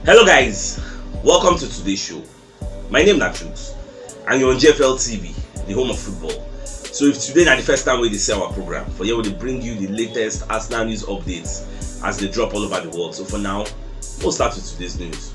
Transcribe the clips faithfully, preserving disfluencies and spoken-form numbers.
Hello guys, welcome to today's show. My name na Chuks and you're on G F L T V, the home of football. So if today na the first time we dey see our program, for here we dey bring you the latest Arsenal news updates as they drop all over the world. So for now, we'll start with today's news.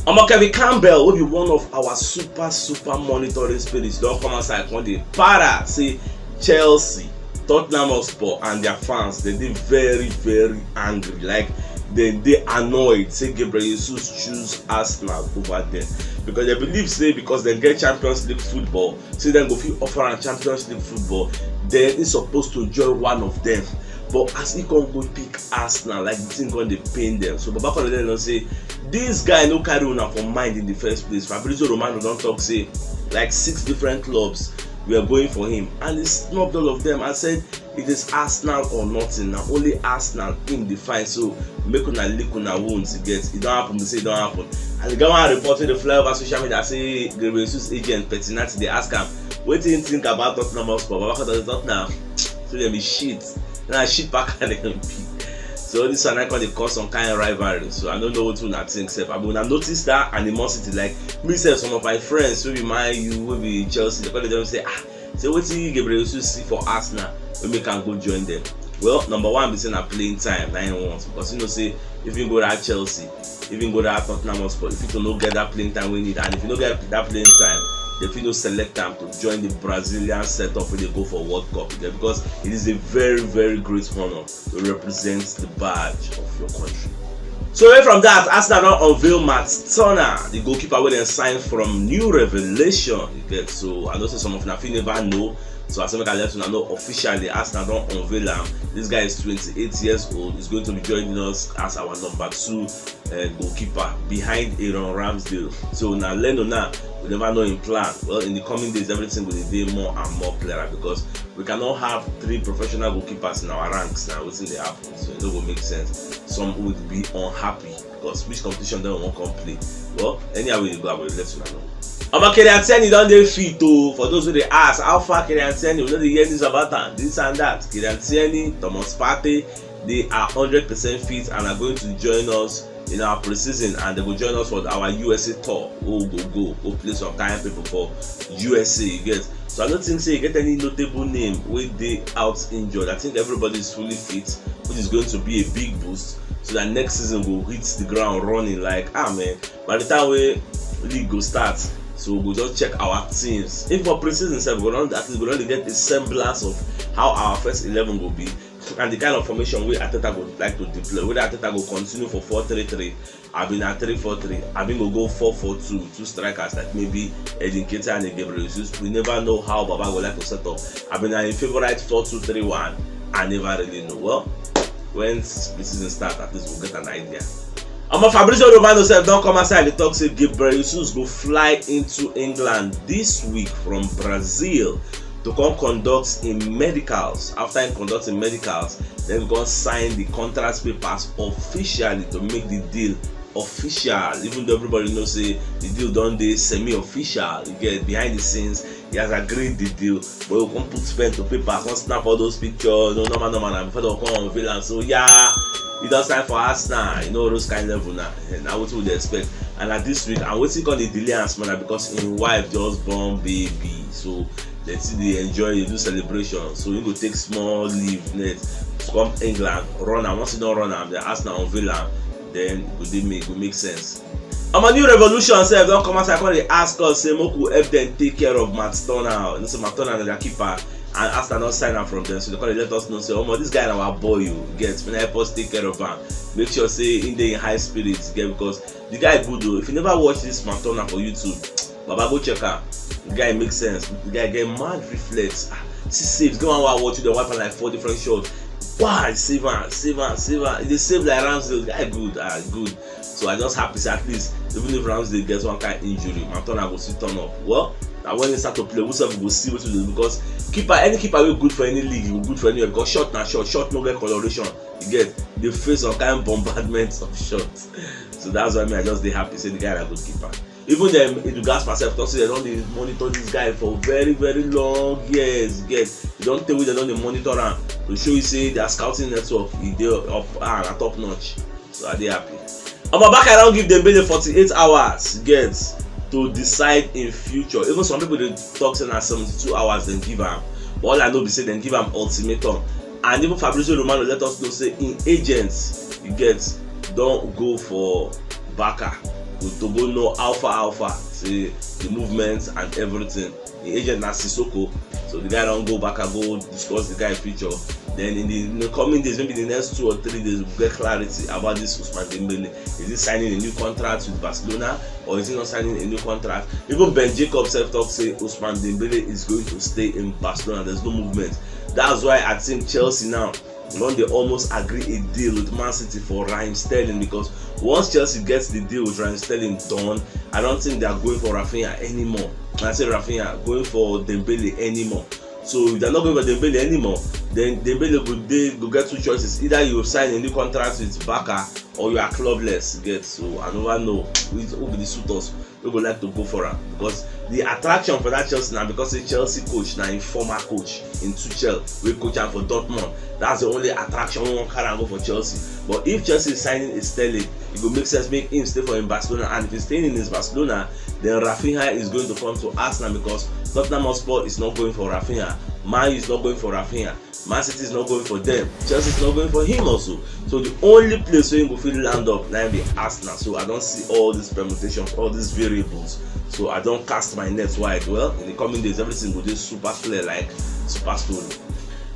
Omo, Kevin Campbell, will be one of our super super monitoring spirits, don't come outside one day. Para say Chelsea, Tottenham Hotspur and their fans, they dey very very angry. Like, they dey annoyed say Gabriel Jesus choose Arsenal over them, because they believe say because they get Champions League football, say dem go fit offer am Champions League football, then he's supposed to join one of them. But as he come go pick Arsenal, like, the thing come dey pain them. So Baba Colonel don say this guy no carry una for mind in the first place. Fabrizio Romano don talk say, like, six different clubs were going for him and he snubbed all of them and said it is Arsenal or nothing. Na only Arsenal him dey find. So make una lick una wounds. You get, e don happen, be say e don happen. And the guy one report wey dey fly over social media say Gabriel Jesus agent Petinati dey ask am wetin he think about Tottenham Hotspur. Baba Colonel say Tottenham, so dem be shit. Na shit pack dem be. So this one I call dey cause some kind rivalry. So I don't know what una think sef. I mean, I noticed that animosity. Like me sef, some of my friends wey be Man U, wey be Chelsea, they call them say, ah, say wetin Gabriel Jesus see for Arsenal wey make am go join them. Well, number one be say na playing time na him want, because you know say if he go that Chelsea, if he go that Tottenham Hotspur, if he to no get that playing time we need, and if you no get that playing time, they fit no select am to join the Brazilian setup wey dey go for World Cup, because it is a very very great honor to represent the badge of your country. So away from that, Arsenal don unveil Matt Turner, the goalkeeper wey dem sign from New Revelation. You get, so I know say some of una fit never know. So as I make I let una know officially, Arsenal don unveil am. This guy is twenty-eight years old. He's going to be joining us as our number two uh, goalkeeper behind Aaron Ramsdale. So now Leno now, we never know him plan. Well, in the coming days, everything will be more and more clearer, because we cannot have three professional goalkeepers in our ranks now. Wetin dey happen? So it no go make sense. Some would be unhappy because which competition dem wan come play? Well, anyhow wey you go, I go let una know. Omo, Kieran Tierney don dey fit o. For those wey dey ask how far Kieran Tierney, we no dey hear news about am, this and that. Kieran Tierney, Thomas Partey, they are hundred percent fit and are going to join us in our pre-season, and they go join us for our U S A tour. Oh, go go go play some kind people for U S A. You get, so I don't think say you get any notable name wey dey out injured. I think everybody is fully fit, which is going to be a big boost, so that next season go hit the ground running. Like, ah man, by the time we league go start, so we go just check our teams. If for pre-season sef, we go don, at least we go don dey get a semblance of how our first eleven go be and the kind of formation wey Arteta go like to deploy. Whether Arteta go continue for four three three, abi na three four three, abi go go four four two, two strikers like maybe Edin Ketia and Gabriel Jesus. We never know how Baba go like to set up. Abi na him favourite four two three one. I never really know. Well, when the season start, at least we'll get an idea. Omo, Fabrizio Romano sef don come outside dey talk say Gabriel Jesus go fly into England this week from Brazil to come conduct im medicals. After im conduct im medicals, then we come sign the contract papers officially to make the deal official. Even though everybody know say the deal don dey semi-official, you get, behind the scenes he has agreed the deal, but you come put pen to paper, come snap all those pictures, no, normal normal, and before dem come unveil am, so yeah, you don sign for Arsenal. You know those kind level na, eh, na wetin we dey expect. And na this week, and wetin come dey delay am small na because im wife just born baby, so dem still dey enjoy, dey do celebration. So he go take small leave net to come England, run am. Once he don run am, then Arsenal unveil am, then e go dey make, go make sense. Omo, New Revolution sef don come outside come dey ask us say make we help dem take care of Matt Turner. You know say Matt Turner na their keeper, and Arsenal don sign am from them, so they come dey let us know say, omo, this guy na our boy o, you get, make una help us take care of am. Make sure say he dey in high spirits, you get, because the guy good o. If you never watch this Matt Turner for YouTube, Baba, go check am. The guy make sense. The guy get mad reflex. Ah, see saves. Get one wey I watch, dem wipe am like four different shots. Why? Save am, save am, save am. E dey save like Ramsdale. The guy good, ah, good. So I just happy say at least even if Ramsdale get one kind injury, Matt Turner go still turn up. Well, na when he start to play, we sef go see wetin dey do, because keeper, any keeper wey good for any league, e go good for anywhere, because shot na shot, shot no get coloration. You get, dey face some kind bombardment of shots. So that's why me, I just dey happy say the guy na good keeper. Even dem, Edu Gaspar sef talk say dem don dey monitor this guy for very very long years. Get, e don tey wey dem don dey monitor am, to show you say their scouting network, e dey up, ah, na top notch. So I dey happy. Omo, Barca don give Dembele forty-eight hours, get, to decide im future. Even some people dey talk say na seventy-two hours dem give am. But all I know be say dem give am ultimatum. And even Fabrizio Romano let us know say im agents, you get, don go for Barca to go know how far, how far, say the movement and everything. The agent na Sissoko, so the guy don go Barca go discuss the guy future. Then in the, in the coming days, maybe the next two or three days, we get clarity about this Ousmane Dembele. Is he signing a new contract with Barcelona, or is he not signing a new contract? Even Ben Jacobs sef talk say Ousmane Dembele is going to stay in Barcelona. There's no movement. That's why I think Chelsea now don dey almost agree a deal with Man City for Raheem Sterling, because once Chelsea gets the deal with Raheem Sterling done, I don't think they are going for Raphinha anymore. I say Raphinha going for Dembele anymore. So if they're not going for Dembele anymore, then Dembele go dey go get two choices: either you sign a new contract with Barca, or you are clubless. Get, so I never know who, is, who be the suitors wey go like to go for am, because the attraction for that Chelsea na because say Chelsea coach na im former coach in Tuchel, wey coach am for Dortmund. That's the only attraction wey wan carry am go for Chelsea. But if Chelsea is signing a Sterling, it go make sense make him stay for im Barcelona. And if he's staying in his Barcelona, then Raphinha is going to come to Arsenal, because Tottenham Hotspur is not going for Raphinha. Man U is not going for Raphinha. Man City is not going for them. Chelsea is not going for him also. So the only place where you go feel land up now be Arsenal. So I don't see all these permutations, all these variables. So I don't cast my net wide. Well, in the coming days, everything will be super clear, like super story.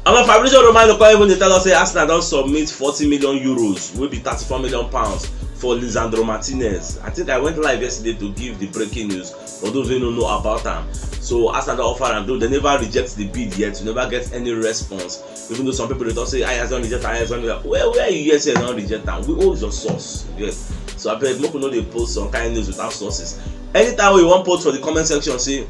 Omo, Fabrizio Romano come even dey tell us say Arsenal don submit forty million euros, wey be thirty-four million pounds, for Lisandro Martinez. I think I went live yesterday to give the breaking news for those who don't know about am. So Arsenal don offer am, though they never reject the bid yet. We never get any response. Even though some people dey talk say Ajax don reject am, Ajax don reject am. Where, where you hear say dem don reject am? We hold your source. Yes. So abeg, make we no dey post some kind news without sources. Anytime wey you wan post for the comment section, say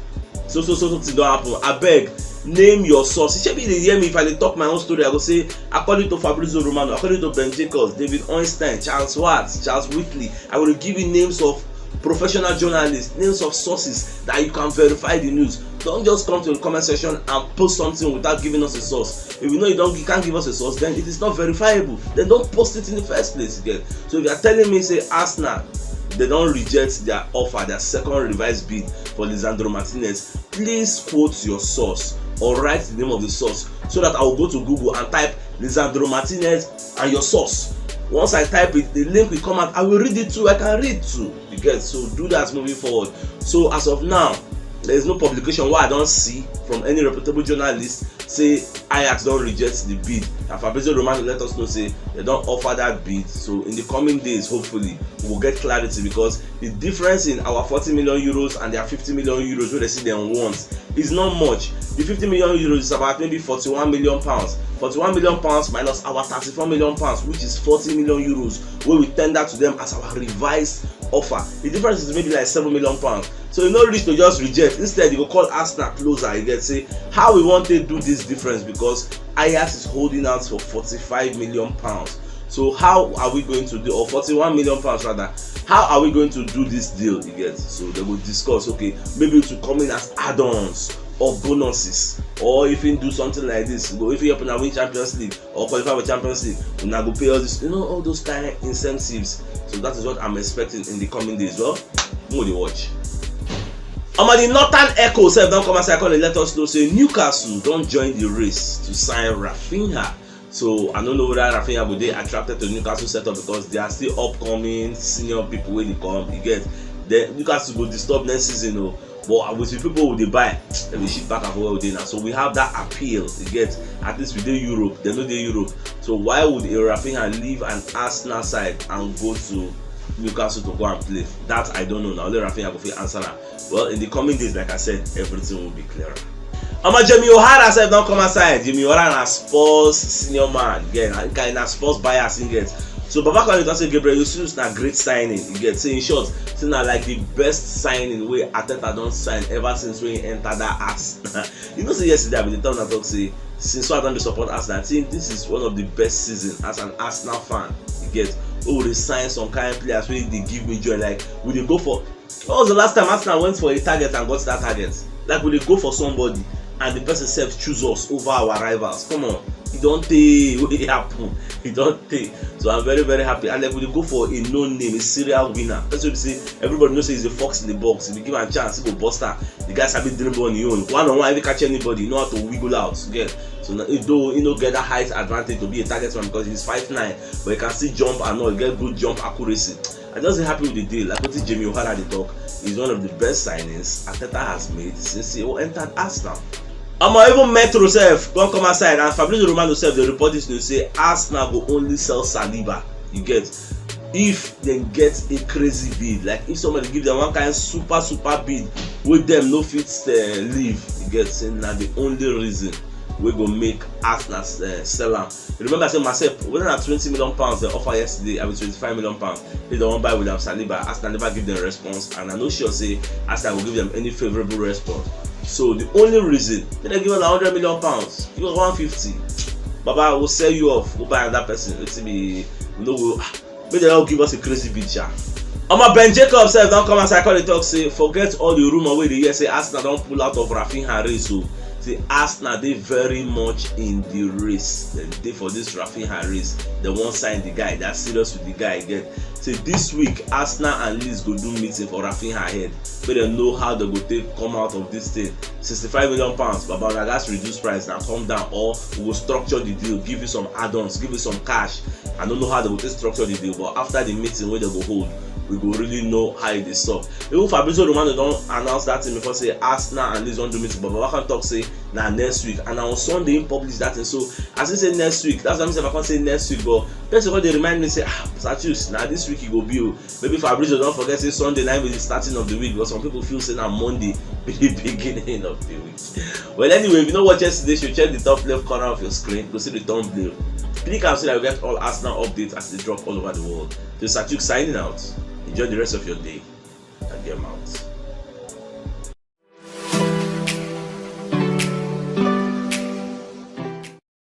so so so so thing don happen, abeg name your source. Shebi you dey hear me? If I dey talk my own story, I go say, according to Fabrizio Romano, according to Ben Jacobs, David Ornstein, Charles Watts, Charles Whitley, I go dey give you names of professional journalists, names of sources that you can verify the news. Don't just come to the comment section and post something without giving us a source. If you know you don't, you can't give us a source, then it is not verifiable. Then don't post it in the first place again. So if you are telling me say Arsenal, they don't reject their offer, their second revised bid for Lisandro Martinez, please quote your source or write the name of the source, so that I will go to Google and type Lisandro Martinez and your source. Once I type it, the link will come out. I will read it too. I can read too. You get? So do that moving forward. So as of now, there is no publication where I don't see from any reputable journalist say Ajax don't reject the bid. And Fabrizio Romano let us know say they don't offer that bid. So in the coming days, hopefully, we will get clarity, because the difference in our forty million euros and their fifty million euros wey they say they want is not much. The fifty million euros is about maybe forty-one million pounds. Forty-one million pounds minus our thirty-four million pounds, which is forty million euros, wey we tender to them as our revised offer. The difference is maybe like seven million pounds. So you no reach to just reject. Instead, you go call Arsenal closer. You get, say, how we want to do this difference, because Ajax is holding out for forty-five million pounds. So how are we going to do, or forty-one million pounds rather? How are we going to do this deal? You get? So they will discuss. Okay, maybe to come in as add-ons or bonuses, or even do something like this. Go if you happen to win Champions League or qualify for Champions League, una go pay all this. You know, all those kind of incentives. So that is what I'm expecting in the coming days. Well, more dey watch. Omo, the Northern Echo sef don come outside come dey let us know say Newcastle don join the race to sign Raphinha. So I don't know whether Raphinha go dey attracted to Newcastle setup, because they are still upcoming senior people wey dey come. You get? Then Newcastle go disturb next season o. But with the people wey dey buy, dem dey ship back and forth wey dey now. So we have that appeal. You get? At least we dey Europe, dem no dey Europe. So why would a Raphinha leave an Arsenal side and go to Newcastle to go and play? That I don't know. Na only Raphinha go fit answer am. Well, in the coming days, like I said, everything will be clearer. Omo, Jamie O'Hara sef don come outside. Jamie O'Hara na Spurs senior man. Yeah, na, na Spurs bias im get. So Baba Kone don say Gabriel Jesus na great signing. You get? Say, in short, say na like the best signing wey Arteta don sign ever since wey he enter that Arsenal. You know say yesterday I bin dey tell una talk say, since wey I don dey support Arsenal, I think this is one of the best season as an Arsenal fan. You get? Oh, we dey sign some kind players wey dey give me joy. Like, we dey go for, when was the last time Arsenal went for a target and got that target? Like, we dey go for somebody and the person sef choose us over our rivals. Come on. E don tey wey e happen. E don tey. So I'm very, very happy. And like, we dey go for a no name, a serial winner. That's what we say. Everybody knows say he's a fox in the box. If you give am chance, he go bust am. The guy sabi dribble on his own. One on one, if he catch anybody, he know how to wiggle out. Get so now, though he no get that height advantage to be a target man because he's five nine, but he can still jump and all, get good jump accuracy. I just dey happy with the deal. Like wetin Jamie O'Hara dey talk, he's one of the best signings Arteta has made since he entered Arsenal. Omo, even Metro sef don come outside, and Fabrizio Romano sef dey report this news say Arsenal go only sell Saliba. You get, if dem get a crazy bid, like if somebody give them one kind super, super bid wey dem no fit uh, leave, you get, say na the only reason wey go make Arsenal uh, sell am. Remember say Marseille, whether na twenty million pounds dem offer yesterday, abi twenty-five million pounds, if dem wan buy William Saliba, Arsenal never give them response, and I no sure say Arsenal go give them any favourable response. So the only reason, make dem give am na hundred million pounds, give am one fifty. Baba, I go sell you off, go buy another person. Wetin be, we no go, ah, make dem no give us a crazy bid, sha. Omo, Ben Jacobs sef don come outside, come dey talk say, forget all the rumour wey you dey hear say Arsenal don pull out of Raphinha race o. Say Arsenal dey very much in the race. Dem dey for this Raphinha race. Dem wan sign the guy. They are serious with the guy again. Say this week, Arsenal and Leeds go do meeting for Raphinha head, make dem know how dem go take come out of this thing. Sixty-five million pounds, Baba, una gats reduce price na, come down, or we go structure the deal, give you some add-ons, give you some cash. I no know how dem go take structure the deal, but after the meeting wey dem go hold, we go really know how e dey sup. Even Fabrizio Romano don announce that thing before, say Arsenal and Leeds wan do meeting, but Baba come talk say na next week, and na on Sunday he publish that thing. So as he say next week, that's why me sef I come say next week, but person come dey remind me say, ah, Sir Chooks, na this week e go be o. Maybe Fabrizio don forget say Sunday na be the starting of the week, but some people feel say na Monday be the beginning of the week. Well, anyway, if you no watch yesterday show, check the top left corner of your screen, go see the thumbnail. Click am so that you get all Arsenal updates as they drop all over the world. This is Sir Chooks signing out. Enjoy the rest of your day and game out.